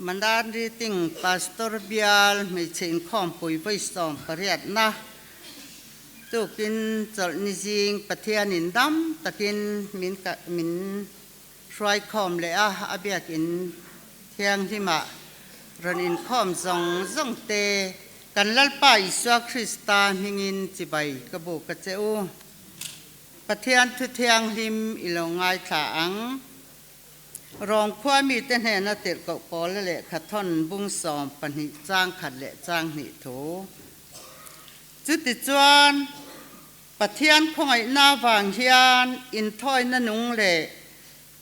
Mandan Riting Pastor Bial hmeichhe inkhawmpui vawi 18na tukin chawlhni zing Pathianin dam takin min min hruaikhawm leh a, a biakin thianghlimah rawn inkhawm zawng zawng te kan Lalpa Isua Krista hmingin chibai ka buk a che u. Pathian thu thianghlim i lo ngaithla ang. Rom khua mite hnena tirhkoh Paula lehkha thawn bung 12 chang khat leh chang hnih thu. Chutichuan, Pathian khawngaihna avang hian inthawina nung leh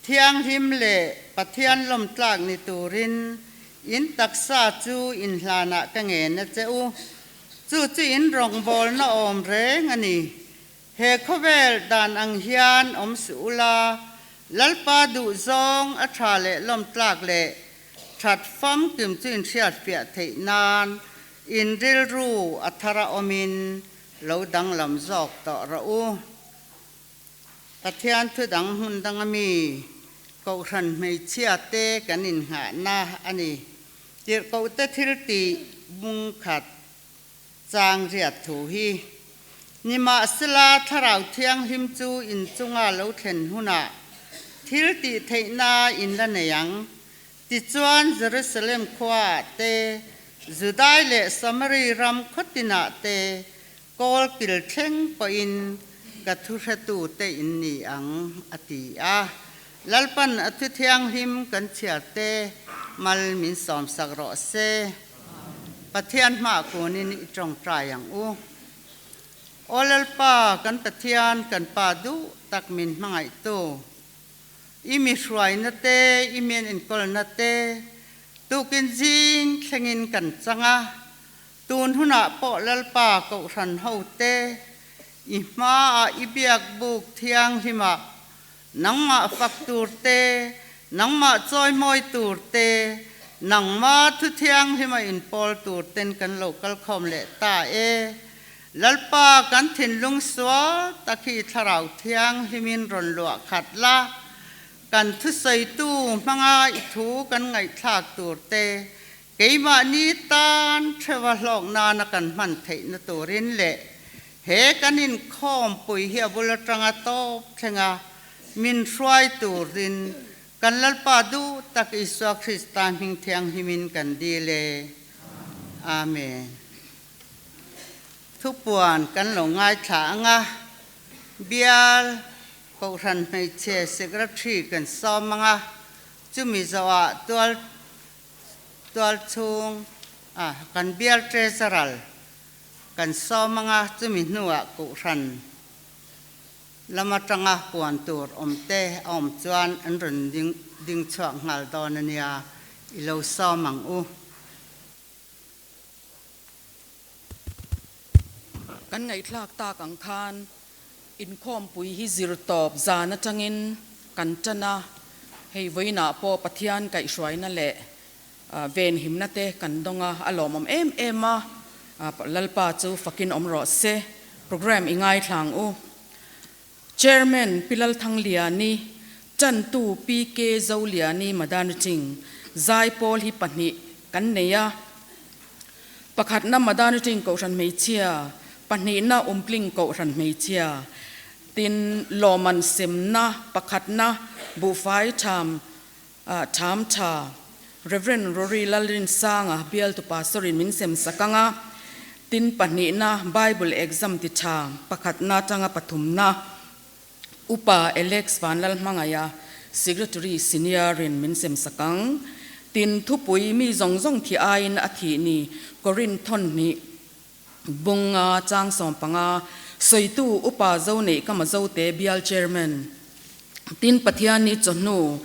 thianghlim leh Pathian lawmtlak ni turin in taksa chu inhlanah ka ngen a che u. Chu chu in rawngbawlna awm reng a ni. He khawvel dan ang hian awm suh ula, Lalpa duhzawng a tha leh lawmtlak leh that famkim chu inhriatfiah theih nan in rilru a thar a awmin lo danglam zawk tawh rawh u. Pathian thu dang hmun danga mi Kohhran hmeichhia te kan innghahna a ni. Tirhkohte thiltih bung khat Chang riat thu hi. Nimahsela, Thlarau Thianghlim chu in chunga lo thlen hunah thil tih theihna in la nei ang. Tichuan, Jerusalem khuaah te, Judai leh Samari ram khawtinah te, kawl kil thleng pawhin ka thuhretute in ni ang, a ti a. Lalpan a thu thianghlim kan chhiar te mal min sawmsak rawh se. Pathian hmah kunin i tawngtai ang u. Aw Lalpa, kan Pathian, kan Pa duh tak min hmangaihtu, i mi hruaina te, i min enkawlna te, tukin zing thlengin kan chang a, tun hunah pawh Lalpa Kohhran ho te, i hmaah i biak buk thianghlimah Nangmah fak tur te, nangmah chawimawi tur te, nangma thu thianghlima inpawl tur ten kan lo kal khawm leh ta e. Lalpa kan thinlung sual tak hi thlarau thianghlimin rawn luah khat la, kan thusawitu hmanga i thu kan ngaihthlak tur te, keimahni tan theuha hlawk nana kan hman theihna turin leh He kan inkhawmpui hi a bul atanga tawp thlenga min hruai turin kan Lalpa duh tak Isua Krista hming thianghlimin kan dil e. Amen. Thupuan kan lo ngaithla anga Bial Kohhran Hmeichhe Secretary kan sawm anga chumi zawhah tual tualchhung ah kan Bial Treasurer Kan sawm anga chumi hnuah Kohhran lam atanga puan tur awm te a awm chuan an rawn ding chhuak nghal dawn a nia, i lo sawm ang u. Kan ngaihthlak tak ang khan inkhawmpui hi zir tawp zan atangin kan tan a, hei vawiinah pawh Pathian kaihhruaina leh Venhimna te kan dawng a, a lawmawm em em a, Lalpa chu fakin awm rawh se. Programme i ngaithla ang u. Chairman Pi Lalthangliani, Tantu PK Zoliani Madaniting, Zaipawl hi pahnih kan nei a, pakhatna Madaniting Kohhran Hmeichhia, pahnihna Umpling Kohhran Hmeichhia, tin Lawman Semna, pakhatna Buhfai Tham Tham tha, Rev. Rory Lalrinsanga bialtu pastor-in min sem sak ang a, tin pahnihna Bible exam ti tha pakhatna atanga pathumna Upa Alex Vanlalhmangaia Secretary Senior-in min sem sak ang. Tin thupui mi zawng zawng thi aiin a thih ni Korinth thawnhnih Bunga chang 15 sawitu Upa Zoneih Kama Zote Bial Chairman Tin Pathian ni chawhnu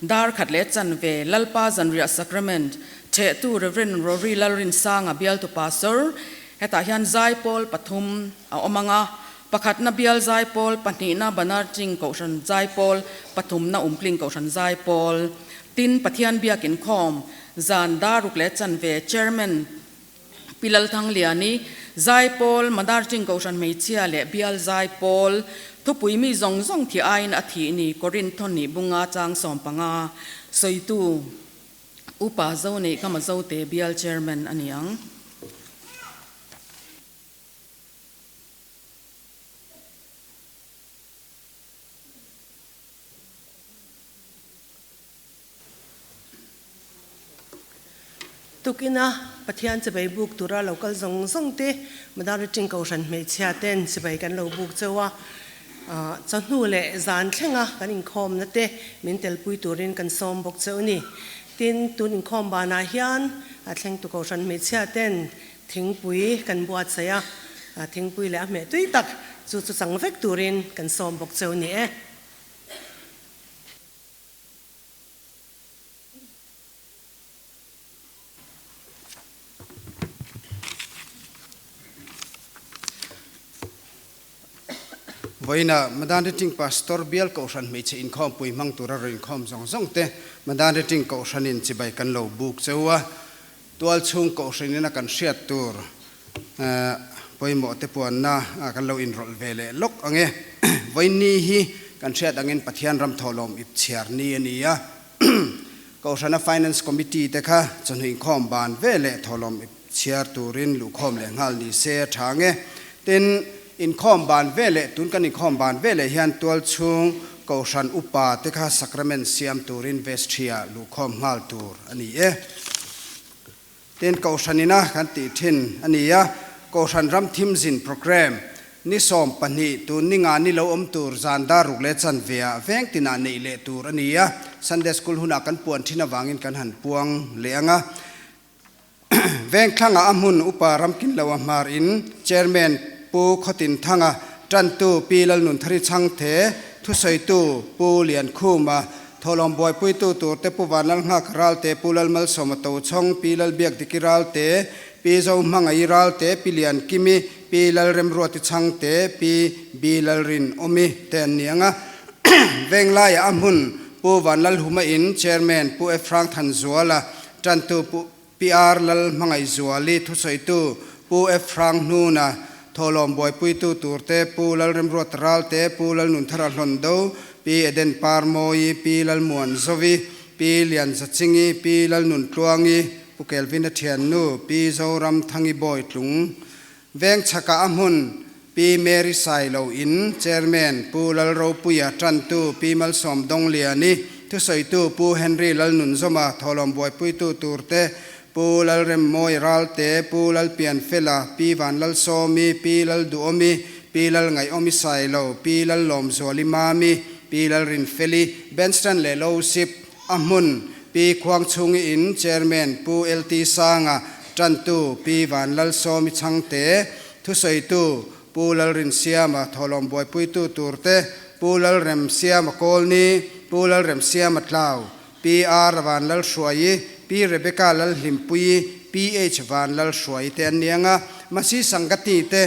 dar khat leh chanve Lalpa Zanriah Sacrament thehtu Rev. Rory Lalrinsanga Bialtu Pastor hetah hian Zaipawl pathum a awm ang a, pakhatna Bial Zaipawl, pahnihna Banarching Kohhran Zaipawl, pathumna Umpling Kohhran Zaipawl. Tin Pathian Biak Inkhawm zan dar ruk leh chanve Chairman Pi Lalthangliani, Zaipawl, Madarching Kohhran Hmeichhia leh Bial Zaipawl, Thupui mi zawng zawng thi aiin a thih ni, Korinth thawhnih bunga chang 15 sawitu. Upa Zoneihkama Zote Bial Chairman a ni ang. Tukina Pathian chibai buk tura lo kal zawng zawng te Madari Ting Kohhran hmeichhia ten chibai kan lo buk cheu a, chawhnu leh zan thlenga kan inkhawmna te min telpui turin kan sawm bawk cheu a ni. Tin, tun inkhawm banah hian a thlengtu Kohhran hmeichhia ten thingpui kan buatsaih a, thingpui leh a hmeh tui tak chu chu chang vek turin kan sawm bawk cheu a ni e. Vawiina Madan Riting Pastor Bial Kohhran hmeichhe inkhawmpui hmang tura rawn inkhawm zawng zawng te Madan Riting Kohhranin chibai kan lo buk cheu a, tualchhung Kohhranin a kan hriat tur pawimawh te puanna kan lo inrawlh ve leh lawk ang e. Vawiinni hi kan hriat angin Pathian ram thawhlawm ip chhiar ni a ni a. Kohhrana Finance Committee te kha chawhnu inkhawm ban ve leh thawhlawm ip chhiar turin luhkhawm leh nghal ni se a tha ang e. Tin, inkhawm ban ve leh tun kan inkhawm ban ve leh hian tualchhung Kohhran upa te kha sacrament siam turin vestry-ah luhkhawm nghal tur a ni e. Tin, Kohhran ina kan tih thin a ni a, Kohhran ram thim zin programme ni 12 tun ni nga ni lo awm tur zan dar ruk leh chanve ah veng tinah neih leh tur a ni a, Sunday School hunah kan puan thin avangin kan han puang leh ang a. Veng thlangah a hmun Upa Ramkinlo a hmar in Chairman Pu Khawtin Thanga, Tantu Pi Lalnunthari Chhangte, Thusawitu Pu Liankhuma, Thawhlawm buaipuitu turte Pu Vanlalnghak Ralte, Pu Lalmalsawma Tochhawng, Pi Lalbiakdiki Ralte, Pi Zohmangaih Ralte, Pi Liankimi, Pi Lalremruati Chhangte, Pi B Lalrinawmi te an ni ang a. Venglaiah a hmun Pu Vanlalhuma in Chairman Pu Efrang Thanzuala, Tantu Pu PR Lalhmangaihzuali thusawitu Pu Efrang Hnuna, Thawhlawm buaipuitu turte Pu Lalremruat Ralte, Pu Lalnunthara Hlawndo, Pi Eden Parmawi, Pi Lalmuanzovi, Pi Lianzachingi, Pi Lalnuntluangi, Pu Kelvina Thiannu, Pi Zoramthangi Bawitlung, Vengchhakah a hmun, Pi Mary Sailo in, Chairman, Pu Lalropuia, Tantu, Pi Malsawm Dongliani, Thusawitu, Pu Henry Lalnunzawma, Thawhlawm buaipuitu turte, Pu Lalremmawi Ralte, Pu Lalpianfela, Pi Vanlalsawmi, Pi Lalduhawmi, Pi Lalngaihawmi Sailo, Pi Lallawmzuali Mami, Pi Lalrinfeli, Benstan leh Losip, a hmun, Pi Khuangchhungi in, Chairman, Pu LT Sanga, Tantu, Pi Vanlalsawmi Chhangte, Thusawitu, Pu Lalrinsiama, Thawhlawm buaipuitu turte, Pu Lalremsiama Kawlni, Pu Lalremsiama Tlau, Pi R Vanlalhruaii, Pi Rebecca Lalhlimpuii, PH Vanlalhruaii te an ni ang a, Masi Sangati te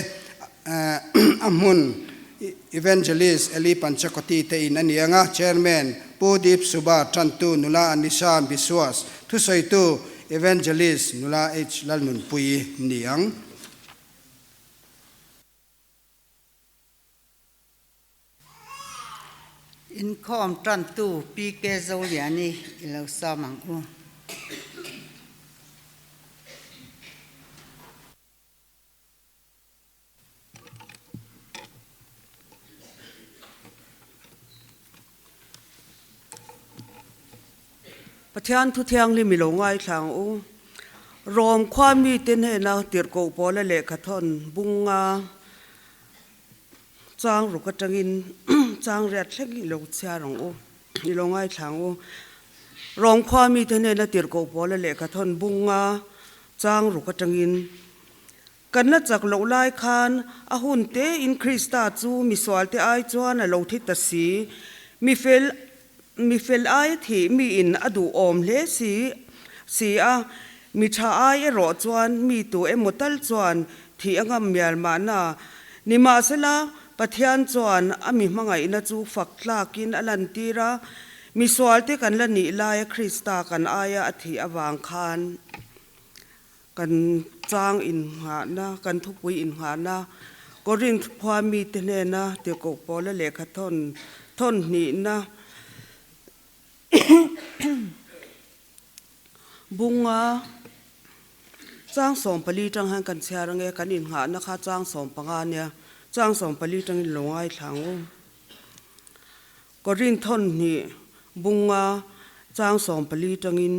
a hmun Evangelist Eli Panchakoti te in a ni ang a, Chairman Pu Deep Suba Tantu Nula Anisha Biswas, thusawitu Evangelist Nula H Lalnunpuii ni ang. Inkhawm tantu PK Zoliani i lo sawm ang u. Pathian thu thianghlim i lo ngaithla ang u. Rom khua mite hnena tirhkoh pawla lehkha thawn bunga Chang ruk atangin chang riat thleng i lo chhiar ang u, i lo ngaithla ang u. Rawngkhua mite hnena tirhkoh pawla lehkha thawn bunga chang ruk atangin, Kan la chak loh lai khan a hun tein Krista chu misualte ai chuan a lo thi ta si. Mi fel mi fel aia thih miin a duhawm hle si si a, mi tha ai erawh chuan mi tu emaw tal chuan thih a ngam mial mahna. Nimahsela, Pathian chuan a mi hmangaihna chu fak tlakin a lantir a, misualte kan la nih laia Krista kan aia a thih avang khan kan chang innghahna, kan thupui innghahna, Korinth khua mite hnena tirhkoh pawla lehkha thawn thawn hnihna. Bunga chang 14 tang han kan chhiar ange kan innghahna kha chang 15 ania chang 14 tangin lo ngaithla ang u. Korinthon hnih bunga chang 14 tangin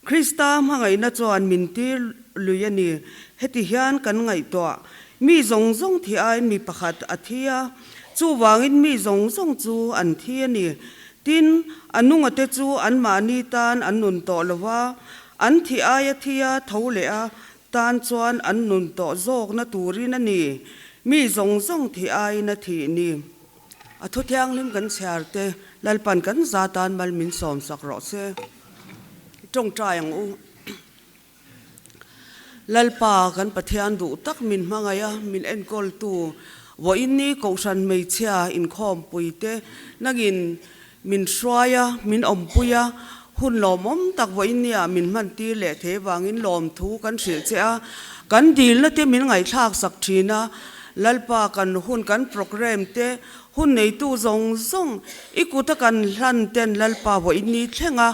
Krista hmangaihna chuan min tir lui a ni. Heti hian kan ngaihtuah, mi zawng zawng thi aiin mi pakhat a thi a, chuvangin mi zawng zawng chu an thi a ni. Tin, a nungate chu anmahni tan an nun tawh lo va, an thi aia thia tho leh a tan chuan an nun tawh zawkna turin a ni, mi zawng zawng thi aiin a thih ni. A thu thianghlim kan chhiar te, Lalpan kan za tan mal min sawmsak rawh se. I tawngtai ang u. Lalpa kan Pathian duh tak min hmangaih a, min enkawltu, vawiin ni Kohhran hmeichhia inkhawmpui te nangin min hruai a, min awmpui a, hun lawmawm tak vawiin ni ah min hmantir leh thei vangin lawmthu kan hrilh che a, kan dilna te min ngaihthlak sak thin a, Lalpa kan hun kan programme te hun neitu zawng zawng i kuta kan hlan ten Lalpa vawiin ni thleng a,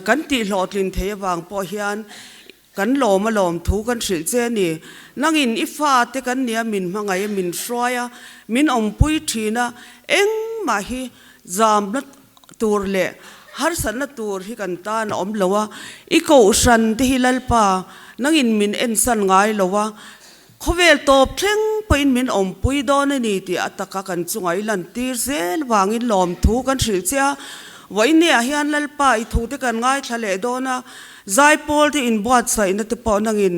Kan tihhlawhtlin thei avang pawh hian kan lawm a lawm thu kan hrilh che a ni. Nangin i fate kan nia min hmangaih a, min hruai a, min awmpui thin a, engmah hi zamna tur leh harsatna tur hi kan tan a awm lo a, i kohhran te hi Lalpa nangin min ensan ngai lo a, khawvel tawp thleng pawhin min awmpui dawn a ni tih a taka kan chungah i lantir zel vangin lawmthu kan hrilh che a. Vawinia hian Lalpa i thute kan ngaithla leh dawn a, zaipawl te inbuatsaihna te pawh nangin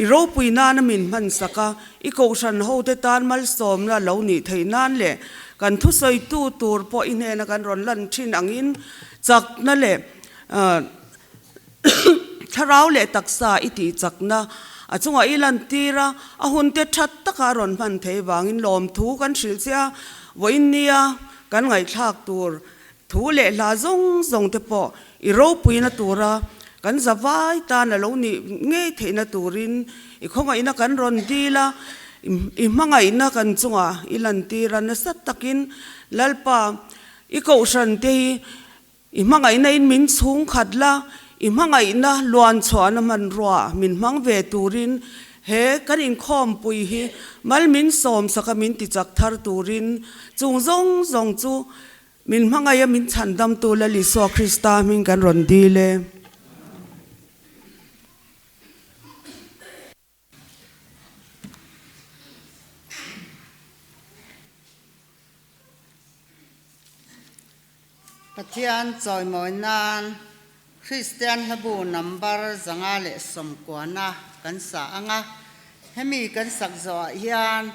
i ropui nana min hmansak a, i kohhran hote tan malsawmna lo nih theih nan leh kan thusawitu tur pawh i hnena kan rawn lan thin angin chakna leh thlarau leh taksa i tih chakna a chungah i lantir a, a hunte that taka a rawn hman thei vangin lawmthu kan hrilh che a, vawiin nia Kan ngaihthlak tur thu leh hla zawng zawng te pawh i ropuina tura kan zavai tan a lo nih ngei theihna turin i khawngaihna kan rawn dil a, i hmangaihna kan chungah i lantir a, nasa takin Lalpa i kohhran te hi I hmangaihna in min chhung khat la, i hmangaihna luan chhuahna hmanrua min hmang ve turin he kan inkhawmpui hi mal min sawmsaka min tichak thar turin chung zawng zawng chu min hmangaiha min chhandamtu Lal Isua Krista hming kan rawn dil e. Pathian chawimawi nan Kristian hlabu number 590 kan sa ang a, hemi kan sak zawhah hian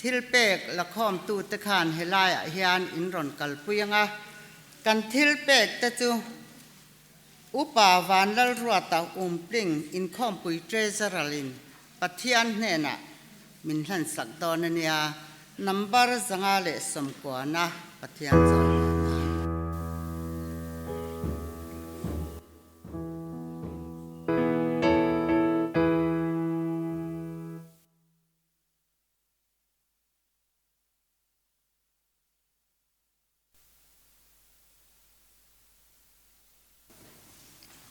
thil pek lakhawmtute khan helaiah hian in rawn kalpui ang a, kan thil pek te chu Upa Vanlalruata Umpling inkhawmpui Treasurer in Pathian hnenah min hlansak dawn a nia, number 590 Pathian chawimawi nan.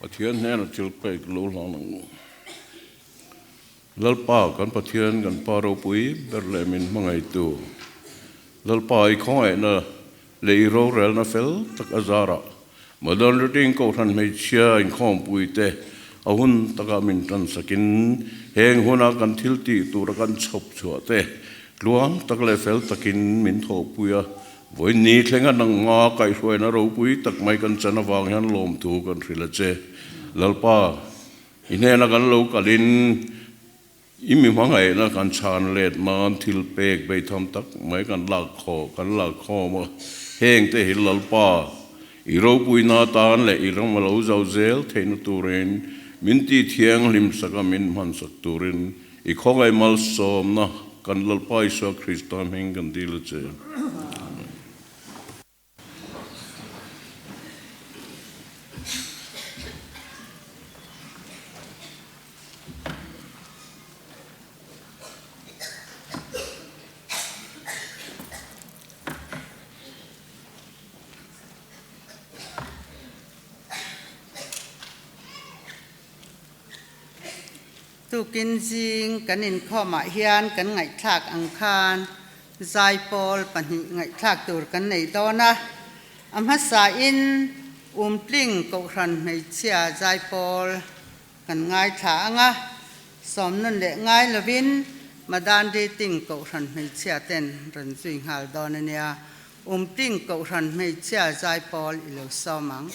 Pathian hnena thil pek lo hlan ang u. Lalpa kan Pathian kan Pa ropui ber leh min hmangaihtu Lalpa i khawngaihna leh i rorelna fel tak a zarah Modern Reading Kohhran hmeichhia inkhawmpui te a hun takah min tansakin heng huna kan thil tih tura kan chhawp chhuah te tluang tak leh fel takin min thawhpui a. Vawiin thlenga nangma kaihhruaina ropui tak mai kan chan avang hian lawmthu kan hrilh a che. Lalpa, i hnena kan lo kalin i mi hmangaihna kan chhan let nan thil pek beitham tak mai kan lak khaw kan lak khawm a. Heng te hi Lalpa, i ropuina atan leh i ram a lo zau zel theihna turin min ti thianghlim saka min hmansak turin I khawngaih malsawmna kan Lalpa Isua Krista hming kan dil a che. Amen. Tukin zing kan inkhawmah hian kan ngaihthlak ang khan zaipawl pahnih ngaihthlak tur kan nei dawn a. A hmasain Umtling Kohhran hmeichhia zaipawl kan ngaithla ang a, sawmnawn leh ngai lovin Madan Riting Kohhran hmeichhia ten rawn zui nghal dawn a nia. Umtling Kohhran hmeichhia zaipawl i lo sawm ang.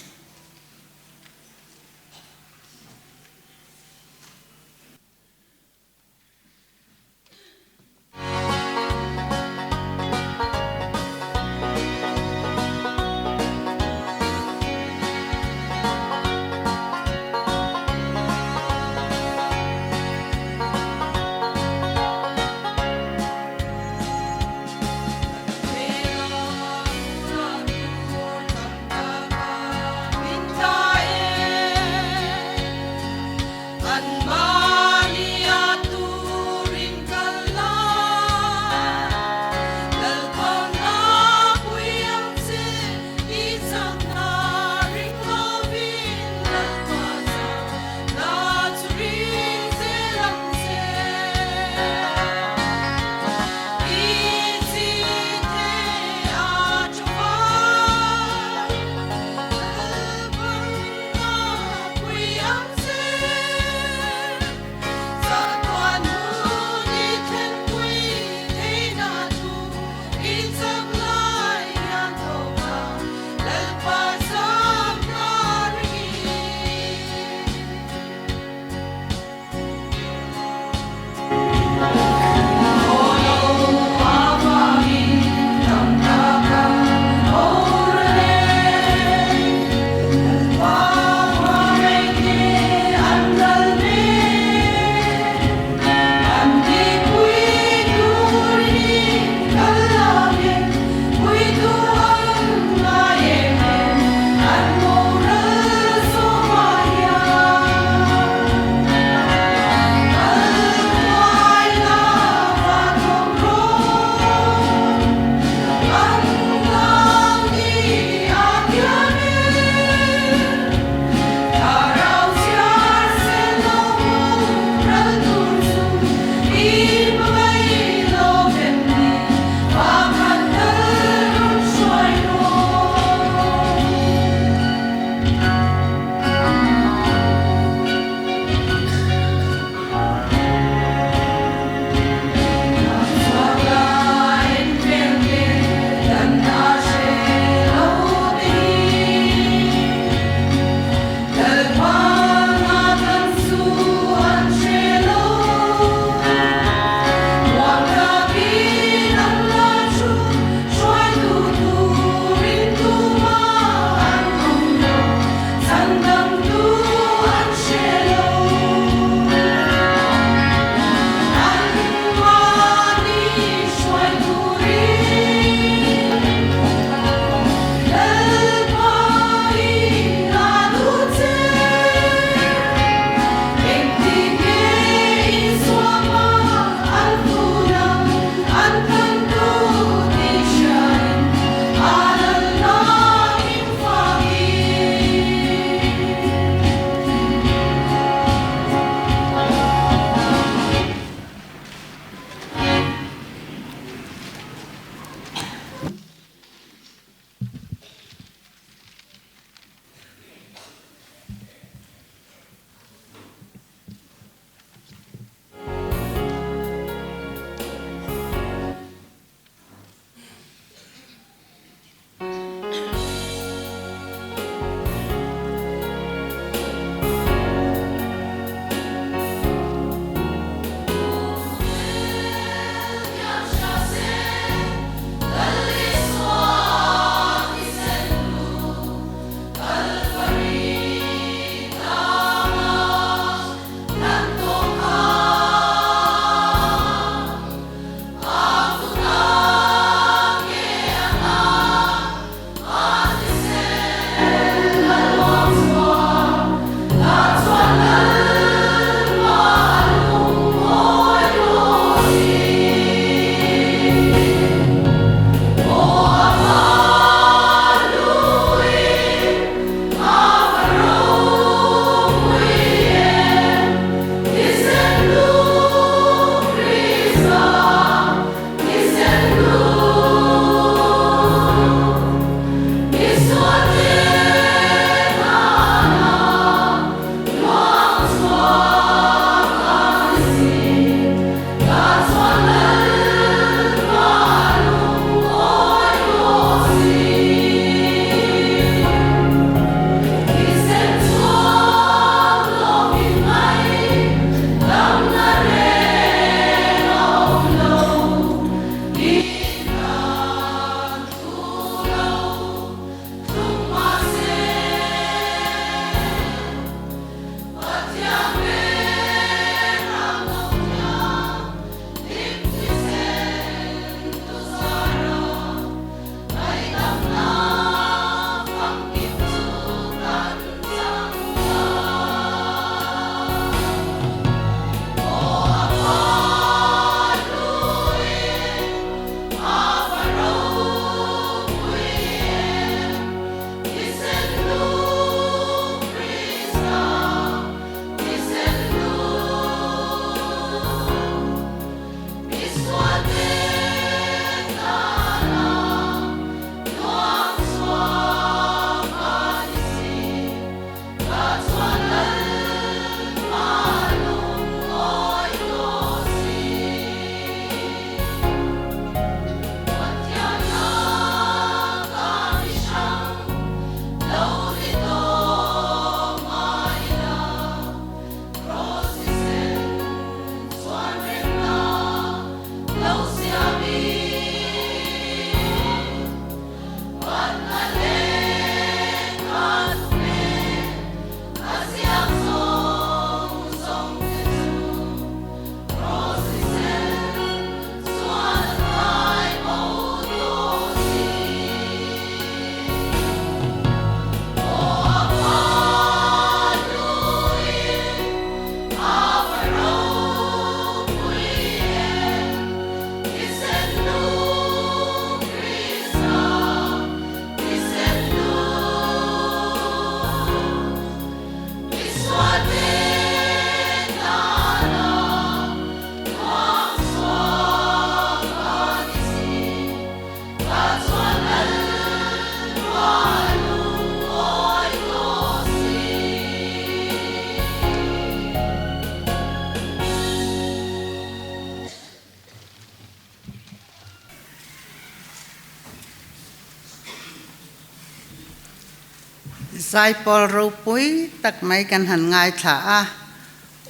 Saipawl ropui tak mai kan han ngaithla a,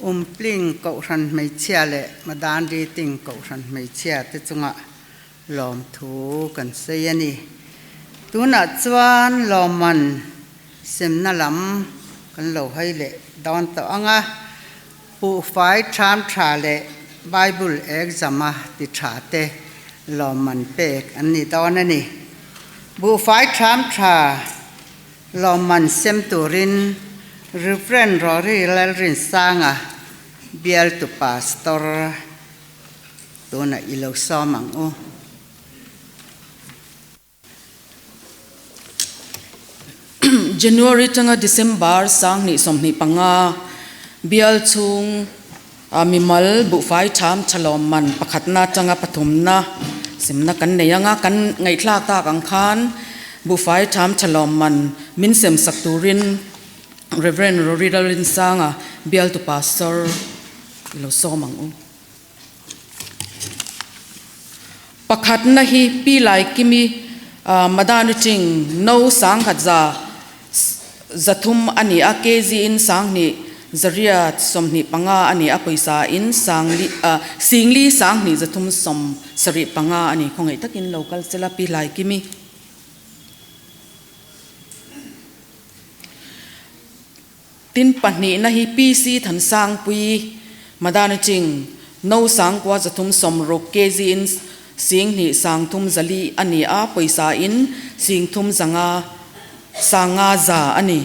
Umpling Kohhran hmeichhia leh Madan Riting Kohhran hmeichhia te chungah lawmthu kan sawi a ni. Tunah chuan lawmman semna lam kan lo hawi leh dawn tawh ang a, Puhfai ṭham ṭha leh Bible exam-a ti ṭha te lawmman pek an ni dawn a ni. Buhfai ṭham ṭha lawmman sem turin Rev. Rory Lalrinsanga bialtu pastor tunah i lo sawm ang u. January tanga December 2025 bial chhung mimal buhfai tham thalawm man pakhatna tanga pathumna semna kan nei anga kan ngaihthlak tak ang khan buhfai tham thalawm man min sem sak turin Reverend Rory Lalrinsanga bialtu pastor i lo sawm ang u. Pakhatna hi Pi Laikimi Madani Ching no 10,000 300 a ni a, kg in 20 825 a ni a, pawisa in sangli singli 2 375 a ni. Khawngaih takin lo kal sela Pi Laikimi. Tin pahnihna hi PC Thansangpui, Madani Ching, No 9360 kg in 2 3 4 a ni a, pawisa in 3 5 5 100 a ni.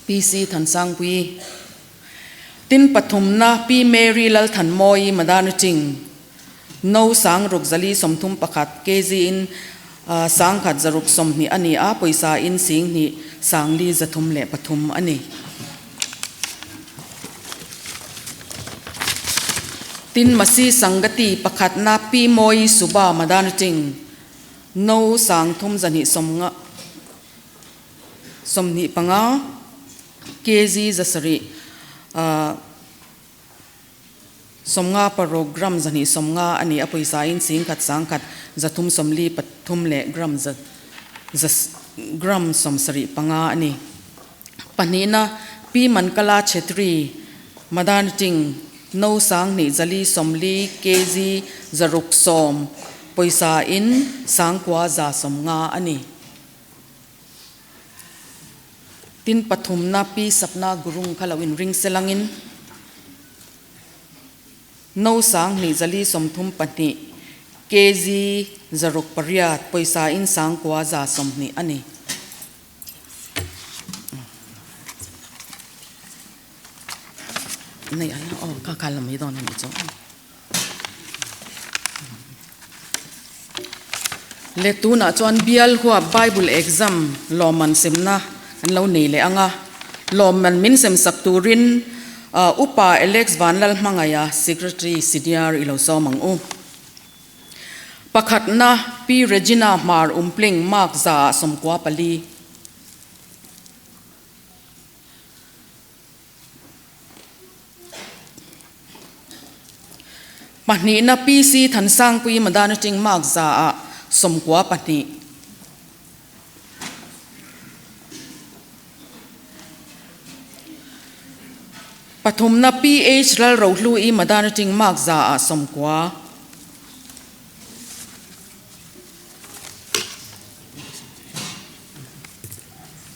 PC Thansangpui. Tin pathumna Pi Mary Lalthanmawi, Madani Ching, No 6431 kg in 1620 a ni a, pawisa in 2 4 303 a ni. Tin Masi Sangati pakhatna Pi Mawi Suba Madan Ching No 32 25 kg 700 50 paruk gram 250 a ni a, pawisa in 10,000 10,000 343 leh gram za za gram 75 a ni. Pahnihna Pi Mankala Chhetri Madan Ting No 2450 kg 610 pawisa in 9150 a ni. Tin pathumna Pi Sapna Gurung kha lo inring selangin No 2432 kg 608 pawisa in 9120 a ni. Nei ai aw ka kha lam hi dawn a ni chu. Le tunah chuan bial huap Bible exam lawmman semna an lo nei leh ang a, lawmman min sem sak turin Upa Alex Vanlalhmangaia Secretary Senior i lo sawm ang u. Pakhatna Pi Regina Hmar Umpling mark 94%. Pahnihna PC Thansangpui Madana Ting mark 92%. Pathumna PH Lalrohlui Madana Ting mark 90%.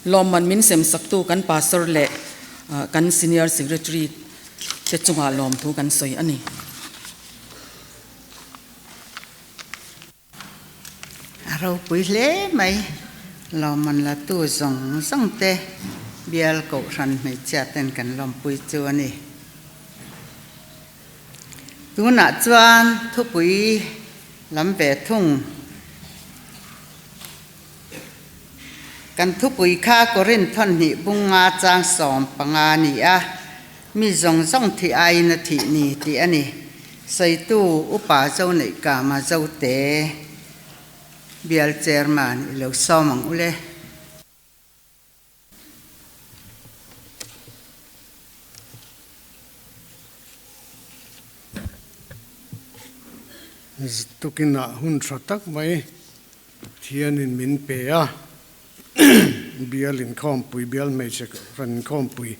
Lawmman min sem saktu kan Pastor leh kan Senior Secretary te chungah lawmthu kan sawi a ni. A ropui hle mai. Lawmman latu zawng zawng te bial kohhran hmeichhia ten kan lawmpui chu a ni. Tunah chuan thupui lam ve thung. Kan thupui kha Korinth thawnhnih bunga chang 15 a ni a, mi zawng zawng thih aiin a thih ni tih a ni. Sawitu Upa Zoneihkama Zote Bial Chairman i lo sawm ang u le. Tukinah hun tha tak mai Pathianin min pe a. Bial inkhawmpui, Bial hmeichhe ran inkhawmpui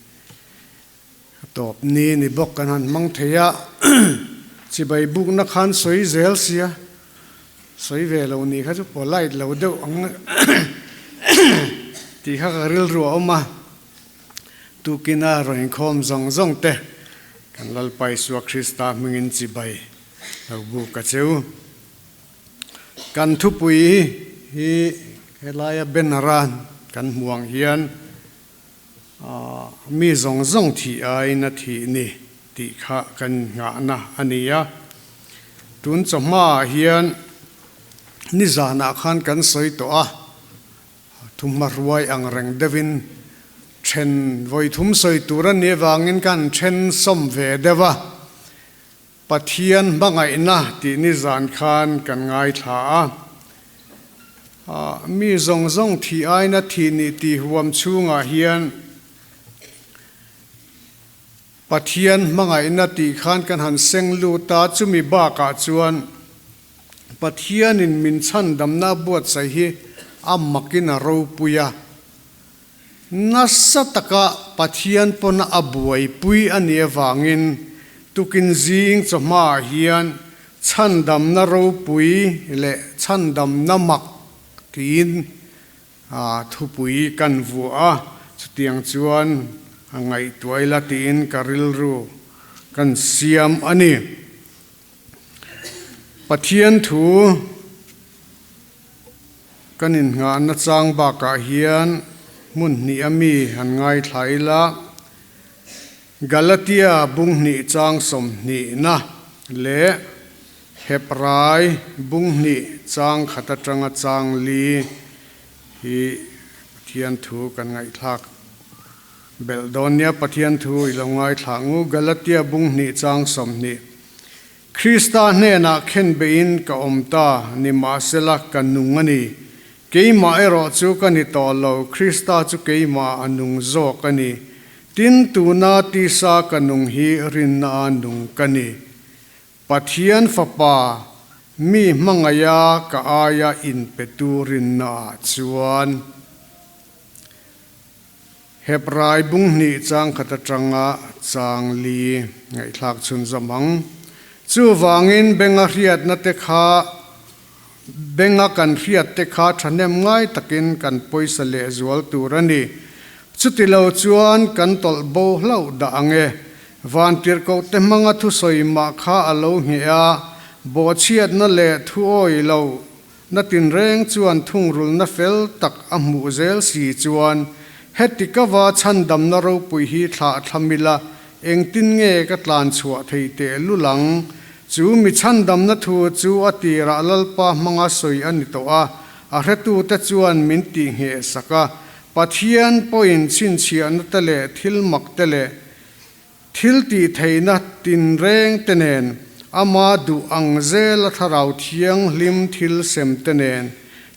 a tawp ni ni bawk kan han hmang thei a, chibai bukna khan sawi zel sia, sawi ve lo ni kha chu polite lo deuh ang tih kha ka rilru a awm a, tukina rawn inkhawm zawng zawng te kan Lalpa Isua Krista hmingin chibai lo buk a cheu. Kan thupui hi helaia banner-a kan hmuh ang hian mi zawng zawng thih aiin a thih ni tih kha kan nghahna a ni a. Tun chawhmaah hian nizanah khan kan sawi tawh a, thumhma hruai ang reng deuhin then vawi thum sawi tur a nih avangin kan then sawm ve deuh a. Pathian hmangaihna tih nizan khan kan ngaithla a. Mi zawng zawng thih aina thih nih tih huam chhungah hian Pathian hmangaihna tih khan kan han seng lut a, chumi bakah chuan Pathianin min chhandamna a buatsaih hi a makin a ropui a. Nasa taka Pathian pawna a buaipui a nih avangin tukin zing chawhmaah hian chhandamna ropui leh chhandamna mak tiin thupui kan vuah a, chutiang chuan a ngaihtuah ila tiin ka rilru kan siam a ni. Pathian thu. Kan innghahna chang bakah hian hmun hnih a mi han ngaithla ila, Galatia bung hnih chang sawmhnihna leh Hebrai bung hnih chang khat atanga chang li hi Pathian thu kan ngaihthlak belh dawn nia. Pathian thu i lo ngaithla ngu Galatia bung hnih chang 20. Krista hnenah khen beiin ka awm ta, nimahsela ka nung a ni. Keimah erawh chu ka ni tawh lo, Krista chu keimah a nung zawk a ni. Tin, tuna tisa ka nung hi rinna a nung ka ni. Pathian Fapa, mi hmangaiha ka aia inpetu rinnaah chuan. Hebrai bung hnih chang khat atanga chang li ngaihthlak chhun zawm ang. Chuvangin benga hriatna te kha benga kan hriat te kha thahnem ngai takin kan pawisa lehzual tur a ni. Chuti lo chuan kan tawlh bo hlauh dah ang e. Vantirhkoh te hmanga thusawi mah kha a lo ngheh a, bawhchhiatna leh thuawi lo Na tinreng chuan thungrulna fel tak a hmuh zel si chuan heti ka va chhandamna ropui hi thlah thlam ila engtin nge ka tlan chhuah thei teh lul ang? Chu mi chhandamna thu chu a tirah Lalpa hmanga sawi a ni tawh a, a hretute chuan min tihngheh sak a, Pathian pawhin chhinchhiahna te leh thil mak te leh Thil tih theihna tinreng te nen, ama duh ang zela thlarau thianghlim thil sem te nen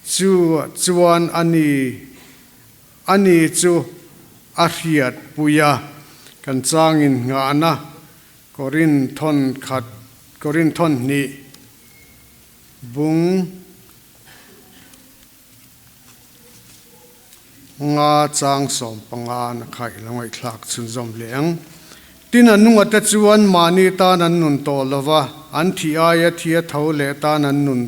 chu chuan a ni a ni chu a hriat pui a. Kan changin nghahna Korinthon khat Korinthon hnih bung. Nga chang 15 na kha i lo ngaihthlak chhunzawm hle ang. Tin a nunga te chuan mahni tan an nun tawh lo va, an thih aia thi a tho leh tan an nun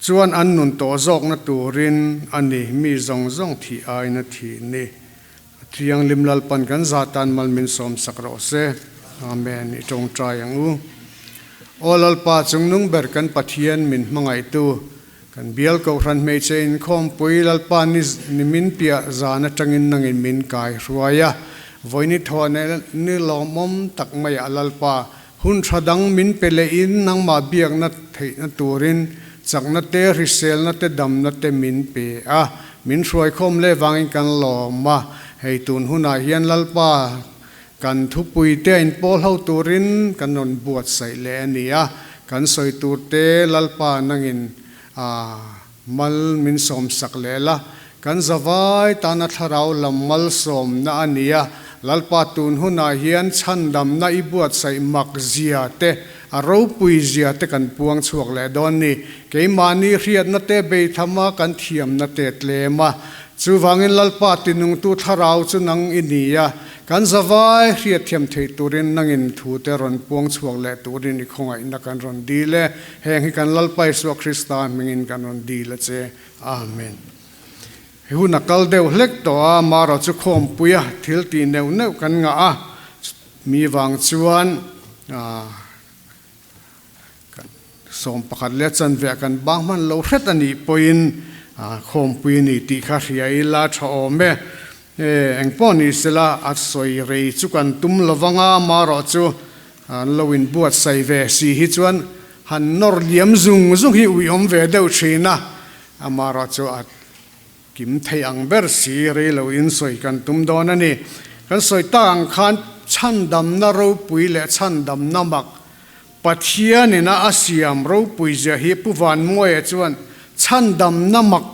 chuan an nun tawh zawkna turin a ni, mi zawng zawng thih aiin a thih ni. A thianghlim Lalpan kan zah tan mal min sawm sak rawh se. Amen. I tawngtai ang u. Aw Lalpa chungnung ber kan Pathian min hmangaihtu, kan bial kohhran hmeichhe inkhawmpui Lalpa ni ni min piah zan atangin nangin min kai hruai a, vawi ni thawh leh ni lawmawm tak maiah Lalpa hun tha dang min pe lehin nangmah biakna theihna turin chakna te, hriselna te, damna te min pe a, min hruaikhawm leh vangin kan lawm a, hei tun hunah hian Lalpa Kan thupui te a inpawl ho turin kan rawn buatsaih leh a ni a, kan sawi tur te Lalpa nangin mal min sawmsak leh la, kan zavai tana thlarau lam malsawmna a ni a, Lalpa tun hunah hian chhandamna i buatsaih mak zia te, a ropui zia te kan puang chhuak leh dawn ni. Keimahni hriatna te beithama kan thiamna te tlem a. Chuvangin Lalpa tinungtu thlarau chu nang i ni a, kan zavai hriatthiam theih turin nangin thu te rawn puang chhuak leh turin i khawngaihna kan rawn dil e. Heng hi kan Lalpa Isua Krista hmingin kan rawn dil a che. Amen. He hun a kal deuh hlek tawh a, Mara chu khawmpui a, thil tih neuh neuh kan ngah a, mi vang chuan kan 11 leh chanve ah kan bang hman lo hret a nih pawhin khawmpui a ni tih kha hria ila tha awm e. Engpawh ni sela a sawi rei chu kan tum lo vang a, Mara chu an lo inbuatsaih ve si hi chuan han nawr liam zung zung hi uiawm ve deuh thin a, Amaherawh chu a kim thei ang ber si rei lo in sawi kan tum dawn a ni. Kan sawi tak ang khan chhandamna ropui leh chhandamna mak Pathianin a a siam ropui zia hi Pu Vanmuaia chuan chhandamna mak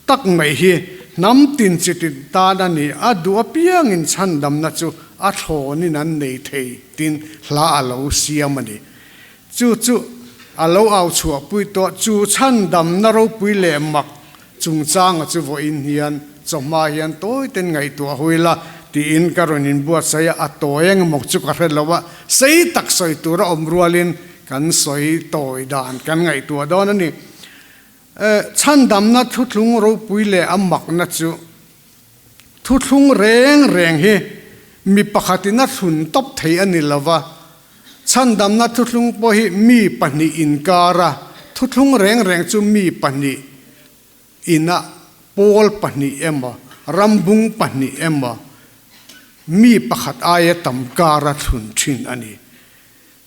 tak mai hi hnam tin chi tin tan a ni, a duh apiangin chhandamna chu a thlawnin an nei thei tin hla a lo siam a ni. Chu chu a lo au chhuahpui tawh. Chu chhandamna ropui leh mak chungchanga chu vawiin hian chawhma hian tawiten ngaihtuah hui la tiin ka rawn inbuatsaih a, a tawi engemaw chu ka hre lo a, sei tak sawi tura awm rualin kan sawi tawi dan kan ngaihtuah dawn a ni. Chhandamna thuthlung ropui leh a makna chu Thuthlung reng reng hi mi pakhatin a thlun tawp thei a ni lova, chhandamna thuthlung pawh hi mi pahnih inkara thuthlung reng reng chu mi pahnih inah pawl pahnih emaw, rambung pahnih emaw mi pakhat aia tam kara thlun thin a ni.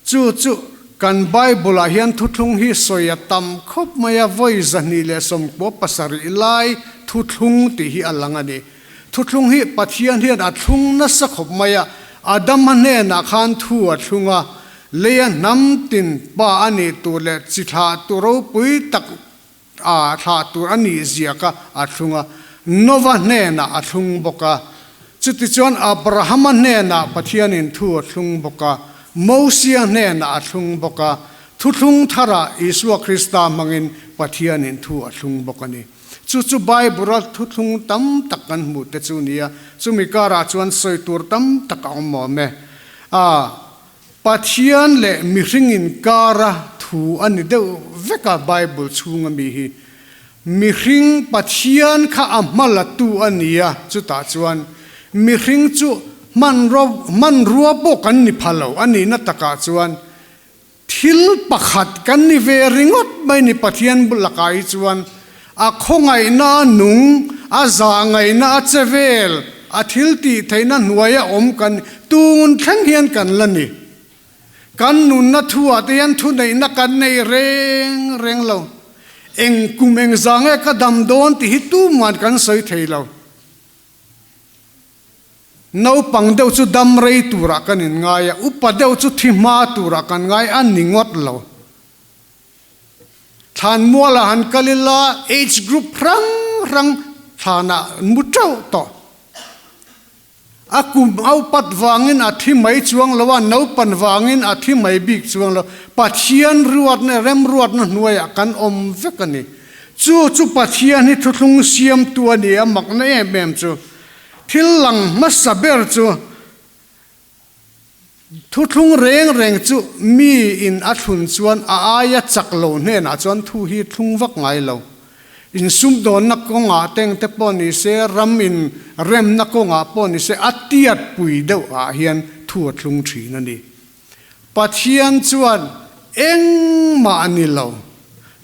Chu chu kan Bible-ah hian thuthlung hi sawi a tam khawp mai a, vawi 297 lai thuthlung tih hi a lang a ni. Thuthlung hi Pathian hian a thlung nasa khawp mai a, Adama hnenah khan thu a thlung a, leia hnam tin pa a nih tur leh chi thlah tu ropui tak a thlah tur a nih zia kha a thlung a, Nova hnenah a thlung bawk a. Chutichuan Abrahama hnenah Pathianin thu a thlung bawk a, Mosia hnenah a thlung bawk a, thuthlung tharah Isua Krista hmangin Pathianin thu a thlung bawk a ni. Chu chu Bible-a thuthlung tam tak kan hmuh te chu nia, chumi karah chuan sawi tur tam tak a awm awm e. A. Pathian leh mihring inkara thu a ni deuh vek a Bible chhunga mi hi. Mihring Pathian kha a hmalatu a ni a, chutah chuan mihring chu hmanraw hmanrua pawh kan ni pha lo a nihna takah chuan thil pakhat kan ni ve ringawt mai ni Pathian lakah hi chuan A khawngaihna a nung, a zahngaihna a che vel, a thil tih theihna hnuaia awm kan tun thleng hian kan la ni. Kan nunna thuah te hian thuneihna kan nei reng reng lo. Eng kum eng zah nge ka dam dawn tih hi tuman kan sawi thei lo. Naupang deuh chu dam rei turah kan inngai a, upa deuh chu thi hma turah kan ngai a ni ngawt lo. Thlanmualah han kal ila age group hrang hrang thlanah an mu teuh tawh. A kum aupat vangin a thi mai chuang lo a, naupan vangin a thi mai bik chuang lo. Pathian ruatna, remruatna hnuaiah kan awm vek a ni. Chu chu Pathian hi thuthlung siamtu a ni a, makna em em chu. Thil lang hmasa ber chu Thuthlung reng reng chu mi in a thlun chuan a aia chak lo hnenah chuan thu hi thlung vak ngai lo. Insumdawnna kawngah teng te pawh ni se, ram in remna kawngah pawh ni se a tiat pui deuh ah hian thu a thlung thin a ni. Pathian chuan engmah ni lo,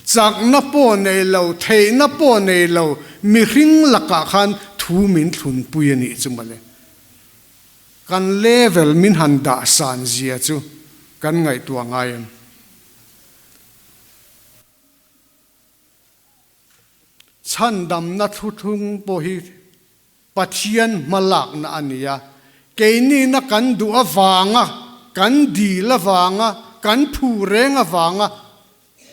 chakna pawh nei lo, theihna pawh nei lo mihring lakah khan thu min thlunpui a nih chu mawle. Kan level min han dah san zia chu kan ngaihtuah ngai em? Chhandamna thuthlung pawh hi Pathian hmalakna a ni a, keinina kan duh avanga, kan dil avanga, kan phu reng avanga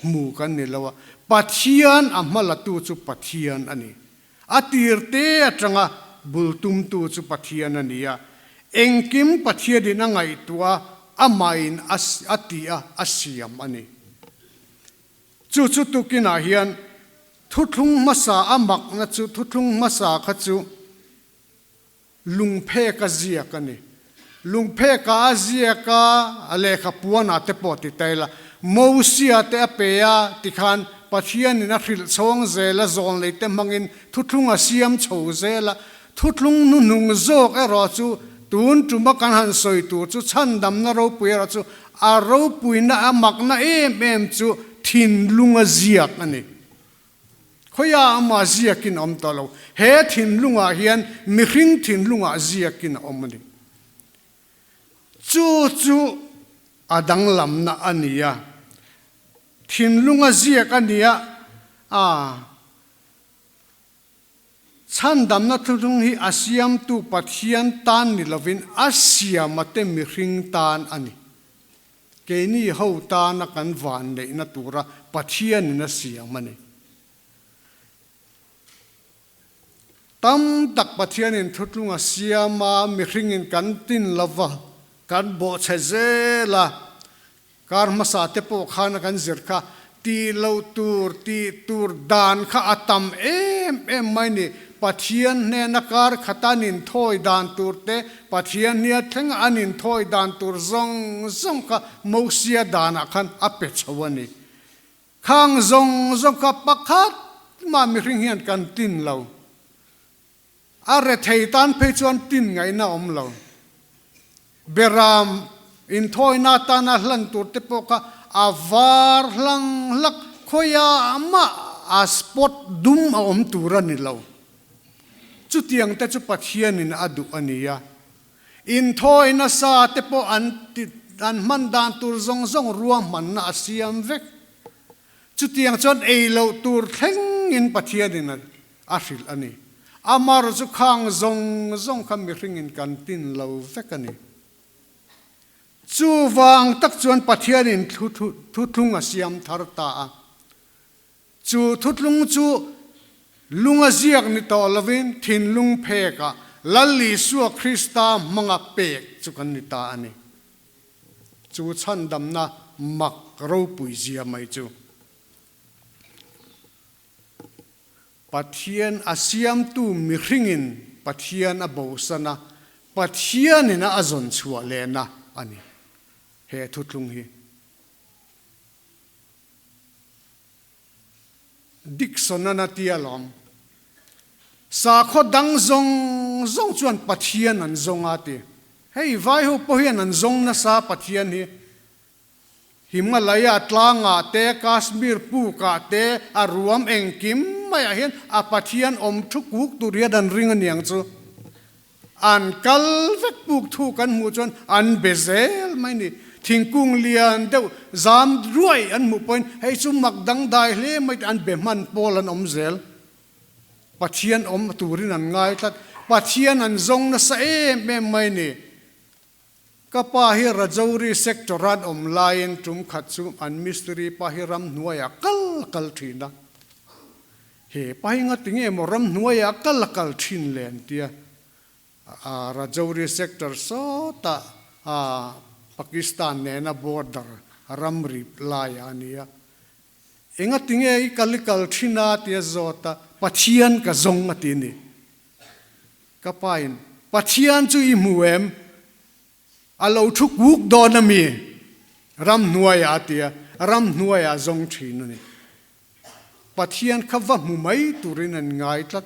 hmu kan ni lo a, Pathian a hmalatu chu Pathian a ni. A tir te atanga bul tumtu chu Pathian a ni a. Engkim Pathianin a ngaihtuah a, amahin a ti a, a siam a ni. Chu chu tukinah hian thuthlung hmasa a makna chu thuthlung hmasa kha chu lungphek a ziak a ni. Lungpheka a ziak a, a lehkha puanah te pawh ti ta ila, Mosia te a pe a tikhan Pathianin a hrilh chhawng zel a, zawnlei te hmangin thuthlung a siam chho zel a. Thuthlung hnuhnung zawk erawh chu tun tuma kan han sawi tur chu chhandamna ropui erawh chu a ropuina a makna em em chu thinlunga ziak a ni. Khawiah amah ziakin a awm tawh lo. He thinlungah hian mihring thinlungah ziakin a awm a ni. Chu chu a danglamna a ni a. Thinlunga ziak a ni a, a chhandamna thuthlung hi a siamtu Pathian tan ni lovin a siamate mihring tan a ni. Keini ho tana kan vanneihna tura Pathianin a siam a ni. Tam tak Pathianin thutlung a siam a, mihringin kan tin lo va, kan bawhchhe zel a. Kar hmasa te pawh khana kan zir kha tih loh tur, tih tur dan kha a tam em em mai ni. Pathian hnena kar khata an inthawi dan tur te, Pathian hnia thlenga an inthawi dan tur zawng zawng kha Mosia danah khan a pe chho a ni. Khang zawng zawng kha pakhat mah mihring hian kan tin lo. A rethei tan phei chuan tin ngaihna a awm lo. Beram inthawina atana hlan tur te pawh kha a var hlang hlak khawiah mah a spot dum a awm tur a ni lo. Chutiang te chu Pathianin a duh a ni a. Inthawina sa te pawh an an hman dan tur zawng zawng ruahmanna a siam vek. Chutiang chuan ei loh tur thlengin Pathianin a A hrilh a ni. Amar chu khang zawng zawng kha mihringin kan tin lo vek a ni. Chuvang tak chuan Pathianin thuthlung a siam thar ta a. Chu thuthlung chu lung a ziak ni tawh lovin thinlung phekah Lal Isua Krista hmanga pek chu kan ni ta a ni. Chu chhandamna mak ropui zia mai chu. Pathian a siamtu mihringin Pathian a bosan a, Pathianin a zawn chhuah lehna a ni he thuthlung hi. Dickson-an a ti alawm. Sakhaw dang zawng zawng chuan Pathian an zawng a ti. Hei vaiho pawh hian an zawng nasa Pathian hi. Himalaya tlangah te, Kashmir pukah te, a ruam engkim maiah hian a Pathian awm thu kuk tur hian an ring aniang chu. An kal vek puk thu kan hmuh chuan an be zel mai ni. Thingkung lian deuh zam ruai an hmuh pawhin hei chu mak dangdai hle mai tih an be hman pawl an awm zel. Pathian awm turin an ngai tlat. Pathian an zawng nasa em em mai ni. Ka pa hi Rajouri sector an awm laiin tum khat chu an mistiri pa hi ramhnuaiah kal a kal thin a. He pa hi ngati nge maw ramhnuaiah kal a kal thin le an tia. Rajouri sector sawtah Pakistan nena border ramri laiah a nia. Engati nge i kal i kal thin a tia zawt a, Pathian ka zawng a ti a ni. Ka pain, Pathian chu i hmu em? A lo thu kuk dawn a mi? Ramhnuaiah a ti a, ramhnuaiah a zawng thin a ni. Pathian kha va hmu mai turin an ngai tlat.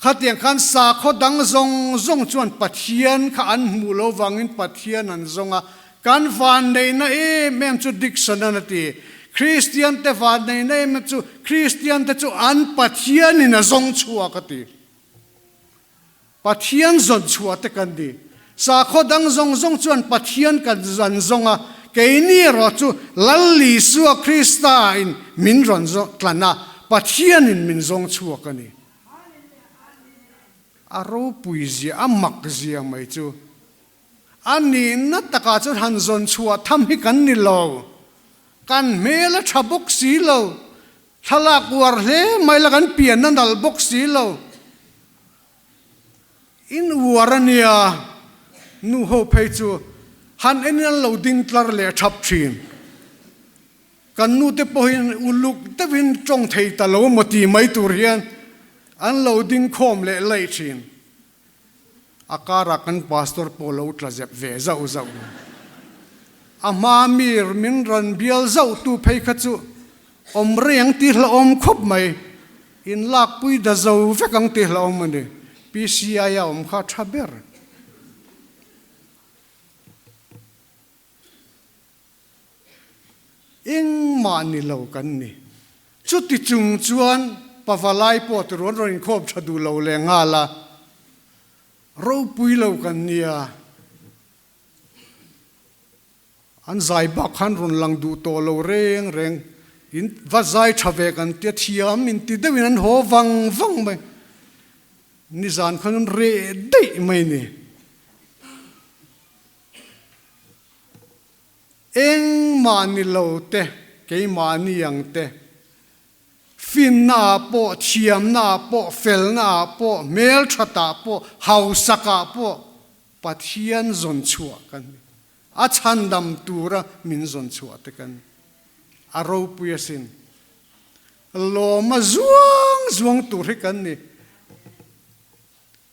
Khatiang khan sakhaw dang zawng zawng chuan Pathian kha an hmuh lo vangin Pathian an zawng a, kan vanneihna em em chu Dickson-an a ti. Kristiante vanneihna em em chu Kristiante chu an Pathianin a zawng chhuak a ti. Pathian zawn chhuah te kan ni. Sakhaw dang zawng zawng chuan Pathian kan an zawng a, keini erawh chu Lal Isua Krista in min rawn tlan a, Pathianin min zawng chhuak a ni. A ropui zia, a mak zia mai chu. A nihna takah chuan han zawn chhuah tham hi kan ni lo. Kan hmel a tha bawk si lo. Thlalak uar hle mai la kan pian a nal bawk si lo. In uar a nia, nu ho phei chu han en in an lo ding tlar leh thap thin. Kan nu te pawhin uluk deuhin tawng thei ta lo maw ti mai tur hian an lo ding khawm leh laih thin. A karah kan pastor pawh lo tla zep ve zauh zauh. A hma mir min rawn bial zauh tu phei kha chu awm rei ang tih hlauhawm khawp mai. In lakpui da zo vek ang tih hlauhawm a ni. PCI a awm kha a tha ber. Engmah ni lo kan ni. Chuti chung chuan pavalai pawh ti ruan rawn inkhawm tha duh lo leh nghal a, ropui lo kan nia. An zai bak khan rawn lang duh tawh lo reng reng. In va zai tha ve kan tia thiam in ti deuhin an haw vang vang mai. Nizan khan an reh daih mai ni. Engmah ni lo te, keimahni ang te, finna ah pawh, thiamna ah pawh, felna ah pawh, hmelthat ah pawh, hausak ah pawh Pathian zawn chhuah kan ni. A chhandam tura min zawn chhuah te kan ni. A ropui asin. Lawma zuang zuang tur hi kan ni.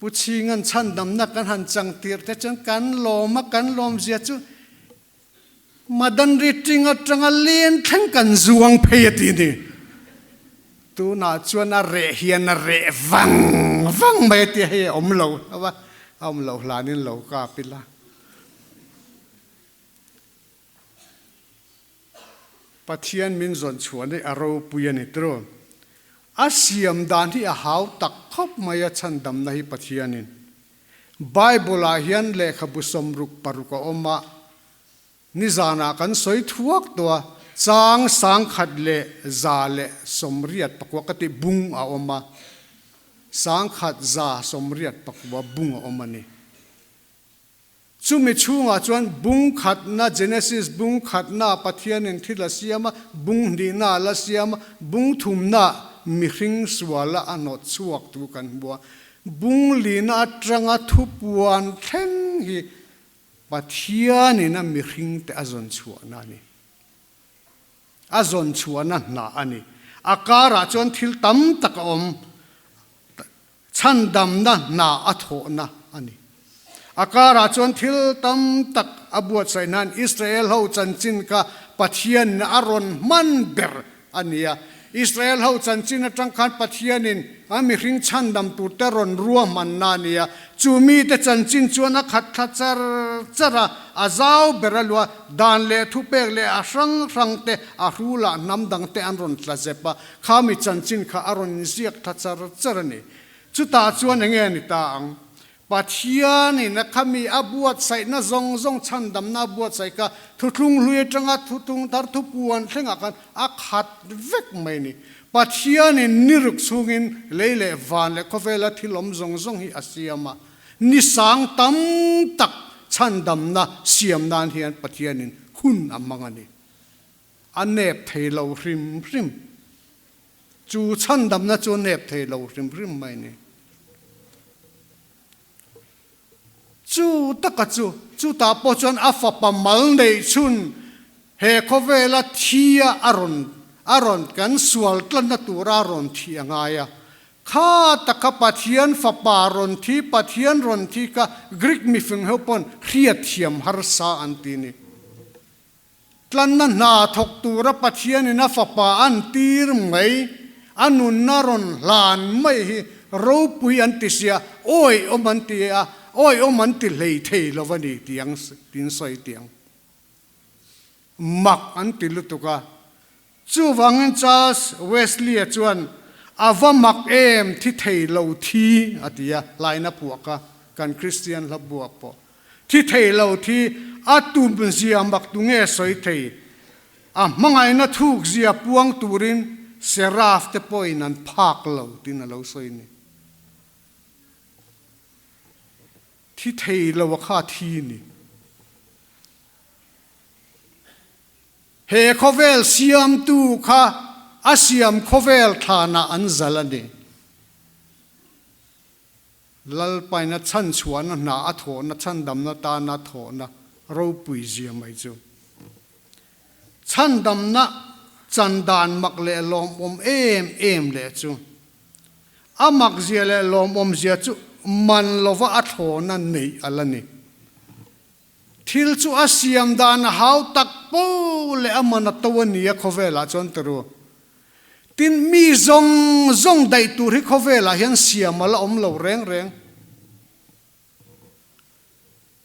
Pu Chhinga'n chhandamna kan han chang tirh te chuan kan lawm a, kan lawmzia chu Madan Riting atanga len thleng kan zuang phei a ti ni. Tunah chuan a reh hian a reh vang vang mai a ti a, hei a awm lo hlauh a, a awm loh hlanin lo kap ila. Pathian min zawn chhuah hi a ropui a ni tiraw? A siam dan hi a hau tak khawp mai a chhandamna hi Pathianin. Bible ah hian lehkhabu 66 a awm a, nizanah kan sawi thuak tawh a, chang 1189 ka tih bung a awm a, 1189 bung a awm a ni. Chumi chhungah chuan bung khatna, Genesis bung khatna Pathianin thil a siam a, bung hnihna a la siam a, bung thumna mihring suala a hnawt chhuak tu kan hmu a. Bung lina atanga thupuan thleng hi Pathianin a mihringte a zawn chhuahna a ni. A zawn chhuahna hna a ni. A karah chuan thil tam tak a awm. Chhandamna hna a thawhna a ni. A karah chuan thil tam tak a buatsaih nan Israel ho chanchin kha Pathianin a rawn hman ber a ni a. Israel ho chanchin atang khan Pathianin a mihring chhandam turte rawn ruahmanna a ni a. Chu mite chanchin chuan a khat thla char char a, a zau ber a luah dan leh thupek leh a hrang hrangte a hrulah hnam dangte an rawn tla zep a. Kha mi chanchin kha a rawn inziak tha char char a ni. Chutah chuan eng nge ni ta ang? Pathianin a kha mi a buatsaihna zawng zawng chhandamna a buatsaih kha thuthlung hlui atanga thuthlung thar thupuan thlengah khan a khat vek mai a ni. Pathianin ni ruk chhungin lei leh van leh khawvela thil awm zawng zawng hi a siam a. Ni sang tam tak chhandamna siam nan hian Pathianin hun a hmang a ni. A nep thei lo hrim hrim. Chu chhandamna chu a nep thei lo hrim hrim mai ni. Chu taka chu, chutah pawh chuan a fapa mal neih chhun he khawvela thi a a rawn a rawn kan sual tlanna tura a rawn thih a ngai a. Kha taka Pathian fapa rawn thi, Pathian rawn thi kha Greek mifing ho pawn hriatthiam harsa an ti ni. Tlanna hna thawk tura Pathianin a fapa an tir mai, a nunna rawn hlan mai hi ropui an ti sia, awi awm an ti a, awi awm an ti hlei thei lo a ni tiang tin sawi tiang. Mak an ti lutuk a. Chuvangin Charles Wesley-a chuan, A va mak em, thi thei lo thi, a ti a, hlaina phuah kha kan Kristian hla buak pawh. Thi thei lo thi, a tum zia mak tu nge sawi thei? A hmangaihna thuk zia puang turin Seraph te pawhin an phak lo tiin a lo sawi ni. Thi thei lo a kha thi ni. He khawvel siamtu kha a siam khawvel thlanah an zal a ni. Lalpaina chhanchhuahna hna a thawhna chhandamna tana thawhna ropui zia mai chu. Chhandamna chan dan mak leh lawmawm em em leh chu a mak zia leh lawmawm zia chu man lova a thlawna neih a la ni. Thil chu a siam dan a hau tak po leh a man a to a ni a khawvelah chuan ti ru. Tin, mi zawng zawng daih tur hi khawvelah hian siam a la awm lo reng reng.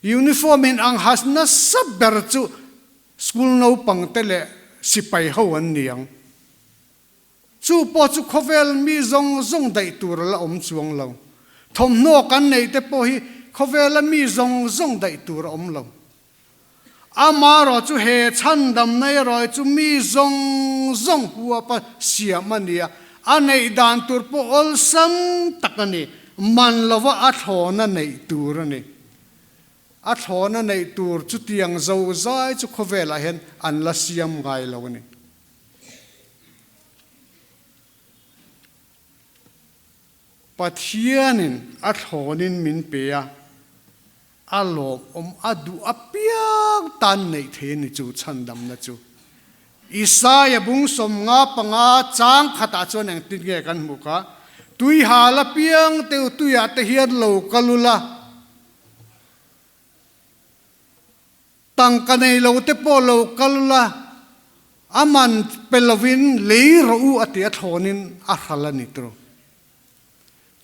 Uniform in ang has nasa ber chu school naupang te leh sipai ho an ni ang. Chu pawh chu khawvel mi zawng zawng daih tur a la awm chuang lo. Thawmhnaw kan neih te pawh hi khawvela mi zawng zawng daih tur a awm lo. Amaherawh chu he chhandamna erawh chu mi zawng zawng huapa siam a ni a, a neih dan tur pawh awlsam tak a ni, man lova a thlawna neih tur a ni. A thlawna neih tur chutiang zozai chu khawvelah hian an la siam ngai lo a ni. Pathianin a thlawnin min pe a, a lawmawm a duh apiang tan neih thei a ni chu chhandamna chu. Isaia bung 55 chang khatah chuan engtin nge kan hmuh kha? Tui hal apiang teu tuiah te hian lo kal ula, Tangka nei lo te pawh lo kal ula, a man pe lovin lei rawh u a ti a thlawnin a hral a ni tawh.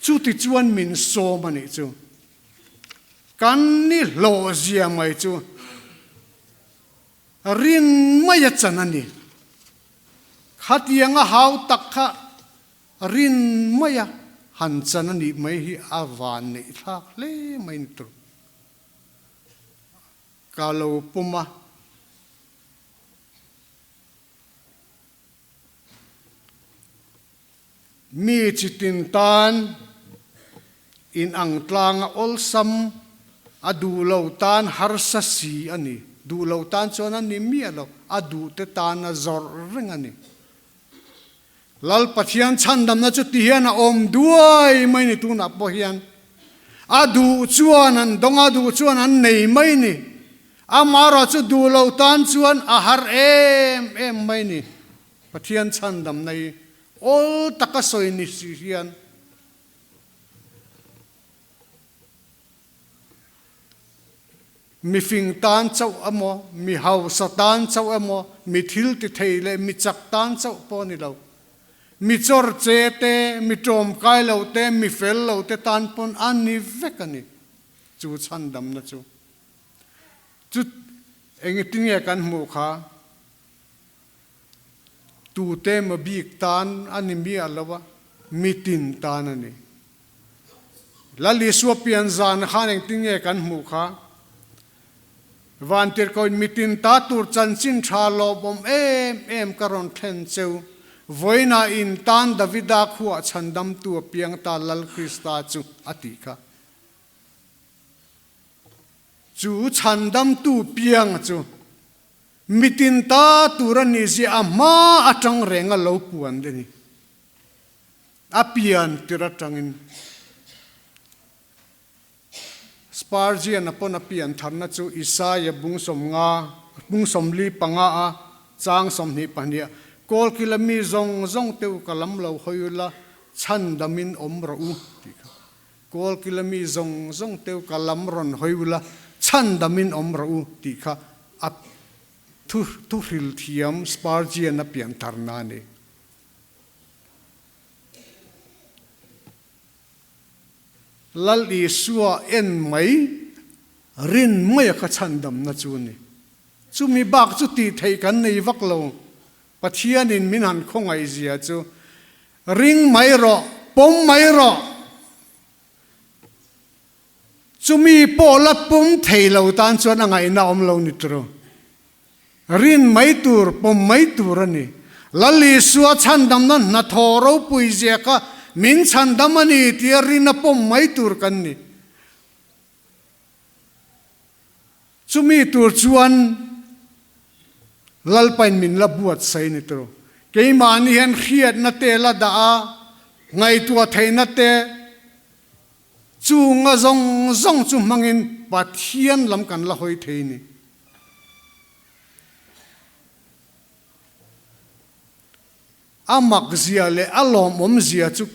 Chuti chuan min sawm a nih chu. Kan ni hlawh zia mai chu rin mai a chan a ni. Khatiang a hau tak kha rin mai a han chan a nih mai hi a van neih thlak hle mai ni tawh. Ka lo pawm a. Mi chitin tan in ang tlang a awlsam, a duh lo tan harsa si a ni. Duh lo tan chuan a ni miah lo, a duh te tan a zawrh reng a ni. Lal Pathian chhandamna chu ti hian a awm duai mai ni tunah pawh hian a duh chuan an dawng a, duh chuan an nei mai ni. Amaherawh chu duh lo tan chuan a har em em mai ni. Pathian chhandamna hi awl taka sawi ni si hian. Mi fing tan chauh emaw, mi hausa tan chauh emaw, mi thil ti thei leh mi chak tan chauh pawh a ni lo. Mi chawr che te, mi ṭawmkai lo te, mi fel lo te tan pawn a ni vek a ni. Chu chhandamna chu. Chu engtin nge kan hmuh kha? Tute emaw bik tan a ni miah lo a, mitin tan a ni. Lal Isua pian zan khan engtin nge kan hmuh kha? Vantirhkoin mitin ta tur chanchin tha lawmawm em em ka rawn thlen cheu. Vawiinah in tan Davida khuah chhandamtu a piang ta Lal Krista chu a tih kha. Chu chhandamtu piang chu mitin ta tur a nih zia a hma atang reng a lo puan de ni. A pian tir atangin Spurgeon a pawn a pian tharna chu Isaia bung 50, bung 45 a chang 22 ah, Kawlkila mi zawng zawng te u ka lam lo hawi ula, chhandamin awm rawh u, tih kha. Kawlkila mi zawng zawng te u ka lam rawn hawi ula, chhandamin awm rawh u, tih kha a thu thuhril thiam Spurgeon a pian tharna a ni. Lal Isua en mai, rin mai a kha chhandamna chu a ni. Chumi bak chu tih theih kan nei vak lo. Pathianin min han khawngaih zia chu, ring mai rawh, pawm mai rawh. Chumi pawh la pawm thei lo tan chuan a ngaihna awm lo ni turu. Rin mai tur, pawm mai tur a ni. Lal Isua chhandamna hnathawh ropui zia kha min chhandam a ni tia rin a pawm mai tur kan ni. Chumi tur chuan Lalpain min la buatsaih ni turu. Keimahni hian hriatna te la dah a, ngaihtuah theihna te. Chunga zawng zawng chu hmangin Pathian lam kan la hawi thei ni. A mak zia leh a lawmawm zia chu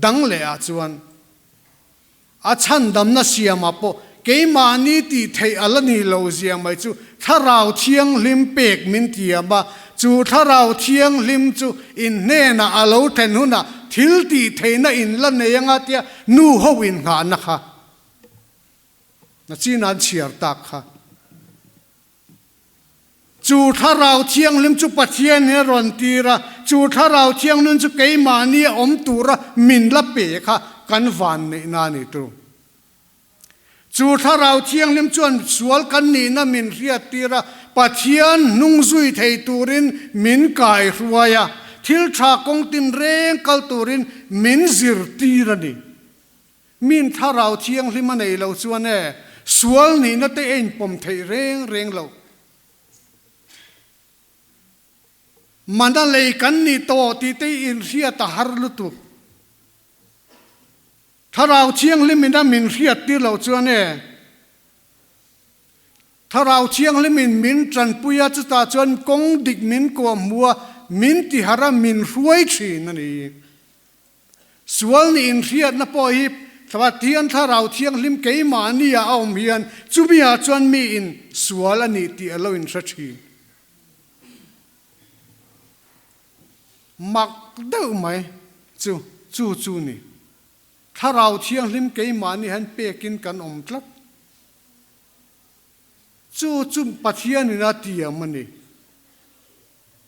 dang leh ah chuan a chhandamna siamah pawh keimahni tih theih a la ni lo zia mai chu Thlarau Thianghlim pek min tiam a, chu Thlarau Thianghlim chu in hnenah a lo thlen hunah thil tih theihna in la nei anga tia nu ho in nghahna kha na chin an chhiar tak kha. Chu Thlarau Thianghlim chu Pathian hi a rawn tir a, chu Thlarau Thianghlim chu keimahni a awm tura min la pe kha kan van neihna a ni tu. Chu Thlarau Thianghlim chuan sual kan nihna min hriat tir a, Pathian hnung zui thei turin min kai hruai a, thil tha kawng tinreng kal turin min zirtir a ni. Min Thlarau Thianghlim a nei lo chuan e, sual nihna te a inpawm theih reng reng lo. Mana lei kan ni tawh tih te i inhriat a har lutuk. Thlarau Thianghlim in a min hriat tir lo chuan e, Thlarau Thianghlim in min tanpui a, chutah chuan kawng dik min kuah hmu a, min tihar a, min hruai thin a ni. Sual nih inhriatna pawh hi Pathian Thlarau Thianghlim keimahnia a awm hian chumiah chuan miin sual a nih tih a lo inhre thin. Mak deuh mai chu chu chu ni. Thlarau Thianghlim keimahni hian pekin kan awm tlat. Chu chu Pathianin a tiam a ni.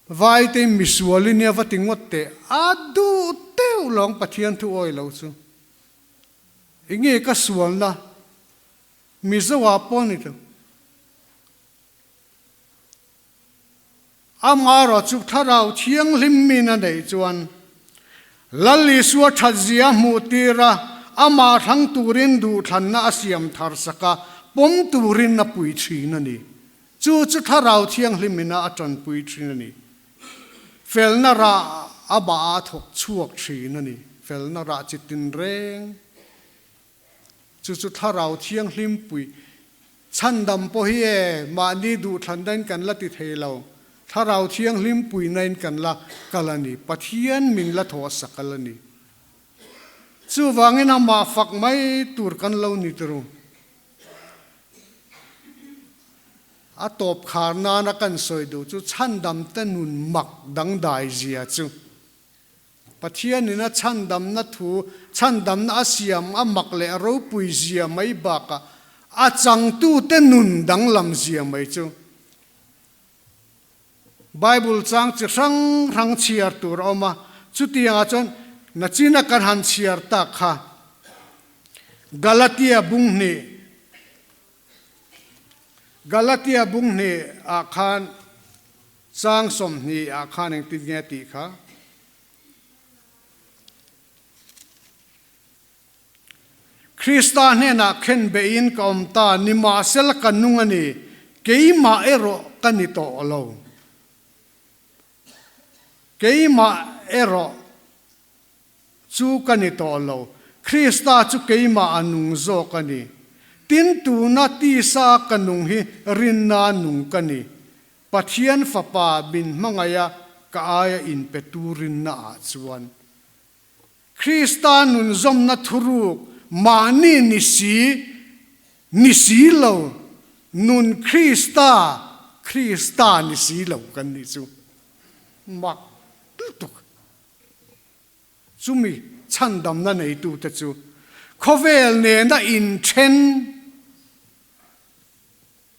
Vaite misual i nia va ti ngawt teh, a duh deuh lawng Pathian thu awi lo chu. Enge ka sualna Mizo ah pawh ni lo. Amarawh chu Thlarau Thianghlim min a neih chuan Lal Isua thatzia hmuh tir a, amah thlang turin duhthlanna a siam thar sak a, pawm turin a pui thin a ni. Chu chu Thlarau Thianghlim ina a tanpui thin a ni. Felna rah a bah a thawk chhuak thin a ni. Felna rah chi tinreng. Chu chu Thlarau Thianghlim pui chhandam pawh hi e, mahni duhthlanna in kan la ti thei lo. Thlarau Thianghlim puina in kan la kal a ni. Pathian min la thawh sak kal a ni. Chuvangin amah fak mai tur kan lo ni turu. A tawp khar nana kan sawi duh chu chhandamte nun mak dangdai zia chu. Pathianin a chhandamna thu, chhandamna a siam a mak leh a ropui zia mai bakah a changtute nun danglam zia mai chu. Bible chang chi hrang hrang chhiar tur a awm a, chutiangah chuan nachina kan han chhiar tak kha Galatia bung hnih Galatia bung hnih ah khan chang 20 ah khan engtin nge tih kha Krista hnenah khen beihin ka awm ta, nimahsela ka nung a ni, keimah erawh ka ni tawh lo. Keimah erawh chu ka ni tawh lo, Krista chu keimah a nung zawk a ni. Tin, tuna tisa ka nung hi rinna nung ka ni. Pathian Fapa min hmangaiha ka aia inpetu rinna ah chuan. Krista nunzawmna thuruk mahni ni si, ni si lo, nun Krista, Krista ni si lo kan nih chu mak lutuk. Chumi chhandamna neitute chu khawvel nena inthen,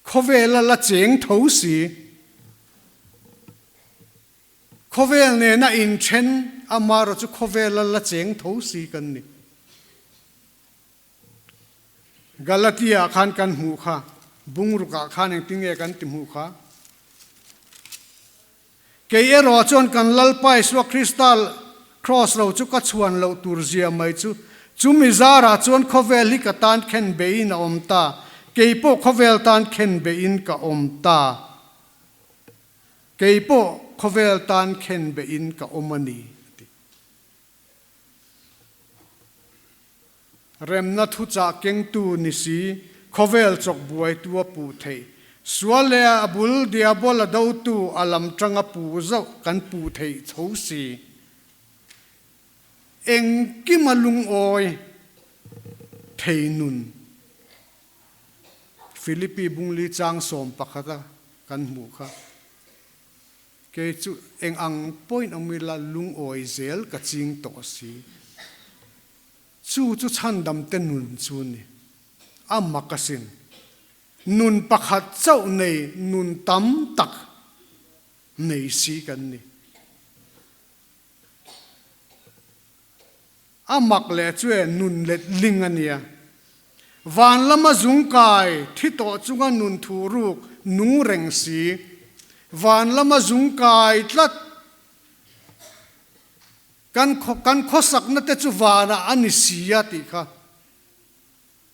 khawvela la cheng tho si, Khawvel nena inthen amarawh chu khawvela la cheng tho si kan ni. Galatia ah khan kan hmuh kha, bungruk ah khan engtin nge kan ti hmuh kha? Kei erawh chuan kan Lalpa Isua Krista Kraws lo chu ka chhuan loh tur zia mai chu, chumi zarah chuan khawvel hi ka tan khen beihin a awm ta, kei pawh khawvel tan khen beihin ka awm ta. Kei pawh khawvel tan khen behin ka awm a ni, a ti. Remna thuchah kengtu ni si, khawvel chawk buaitu a puh theih. Sual leh a bul diabol a dotu a lam tanga puh zauh kan puh theih tho si. Engkim a lungawi thei nun. Philippi bungli chang 11 a kan hmuh kha. Kei chu eng ang pawhin awm ila lungawi zel ka ching tawh si. Chu chu chhandamte nun chu ni. A mak asin. Nun pakhat chauh nei nun tam tak nei si kan ni. A mak leh chu e nun let ling a nia. Van lama zungkai thi tawh chunga nun thu ruk nung reng si. Van lama zungkai tlat. Kan kan khawsakna te chu vanah a ni si a tih kha.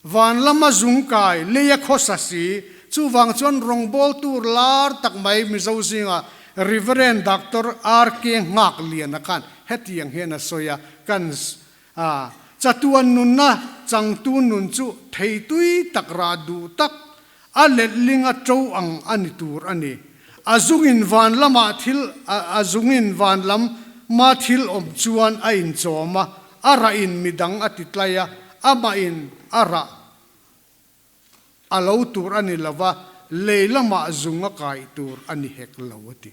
Van lama zungkai leia khawsa si, chuvang chuan rawngbawltu lar tak mai Mizo zingah Reverend Doctor RK Nghakliana khan hetiang hian a sawi a, kan a chatuan nunna changtu nun chu theitui tak rah duh tak a letlinga to ang a ni tur a ni. A zungin van lamah thil a zungin van lam ma thil awm chuan a inchawm a, a rah in midang a ti tlai a, amah in a rah a lo tur a ni lo va, lei lamah zung a kai tur a ni hek lo a ti.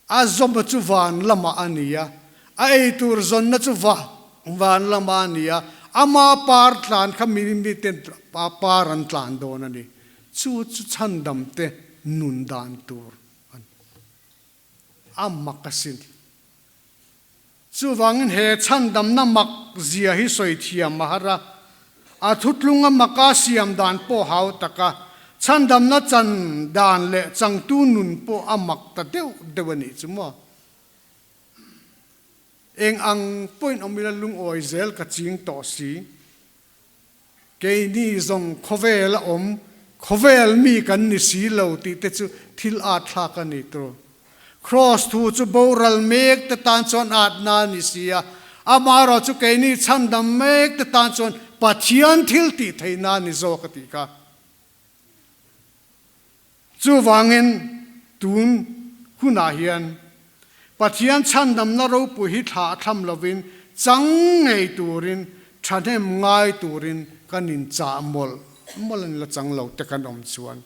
A zawma chu van lamah a ni a, a ei tur zawnna chu van lamah a ni a, ama par tlan kha mi miten par an tlan dawn a ni. Chu chu chhandamte nun dan tur a ni. A mak asin. Chuvangin he chhandamna mak zia hi sawi thiam a har a, a thutlunga maka siam dan pawh hau tak a, chhandamna chan dan leh changtu nun pawh a mak ta deuh deuh a nih chu maw? Eng ang pawhin awm ila lungawi zel ka ching tawh si. Keini zawng khawvel a awm, khawvel mi kan ni si lo tih te chu thil at thlak a ni tur. Kraws thu chu boral mek te tan chuan atna a ni si a, amaherawh chu keini chhandam mek te tan chuan Pathian thil tih theihna a ni zawk a tih kha. Chuvangin tun hunah hian Pathian chhandamna ropui hi thlah thlam lovin chang ngei turin thahnem ngai turin kan inchah mawlh mawlh a ni la chang lo te kan awm chuan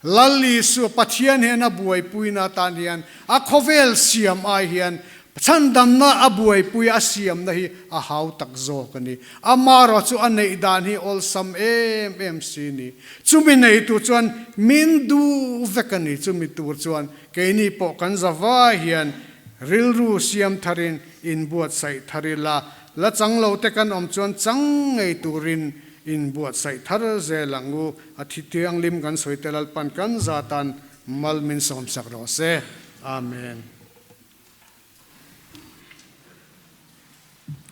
Lal Isua Pathian hian a buaipuina atan hian a khawvel siam ai hian Chhandamna a buaipui a siamna hi a hau tak zawk a ni. Amaherawh chu a neih dan hi awlsam em em si ni. Chumi neitu chuan min duh vek a ni. Chumi tur chuan keini pawh kan za vai hian rilru siam tharin inbuatsaih thar ila, la chang lo te kan awm chuan chang ngei turin inbuatsaih thar zel ang u. A thi thianghlim kan sawi te Lalpan kan zatan mal min sawmsak rawh se. Amen.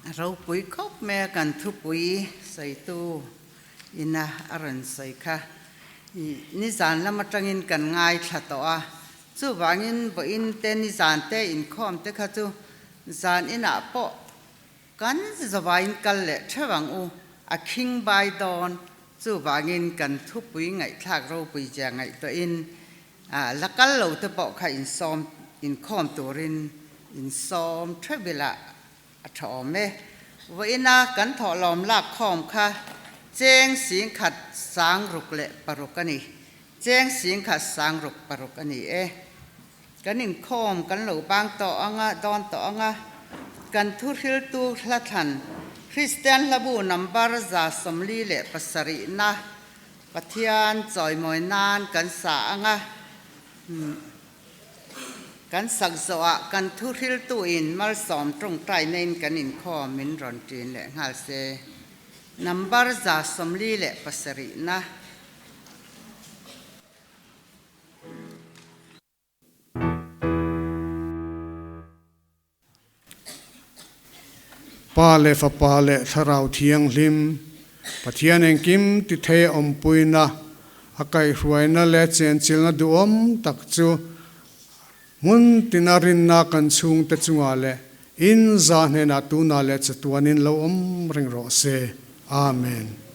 A ropui khawp mai a kan thupui sawitu ina a rawn sawi kha. Nizan lam atangin kan ngaithla tawh a, chuvangin vawiin te nizan te inkhawm te kha chu zan inah pawh kan zavaiin kal leh theuh ang u, a khing bai dawn, chuvangin kan thupui ngaihthlak ropui zia ngaihtuahin La kal lo te pawh kha insawm inkhawm turin insawm theuh ila a tha awm e. Vawiina kan thawhlawm lak khawm kha cheng singkhat sang ruk leh paruk a ni. Cheng singkhat sang ruk paruk a ni e. Kan inkhawm kan lo bang tawh anga dawn tawh anga kan thuhriltu hlathlan Kristian hlabu number 147 na Pathian chawimawi nan kan sa ang a, kan sak zawhah kan thuhriltuin malsawm tawngtainain kan inkhawm min rawn ṭin leh nghal se. Number 147 na. Pa leh Fapa leh Thlarau Thianghlim, Pathian engkim ti thei a awmpuina, a kaihhruaina leh chenchilna duhawm tak chu hmun tina rinna kan chhungte chungah leh In za hnenah tunah leh chatuanin lo awm reng rawh se. Amen.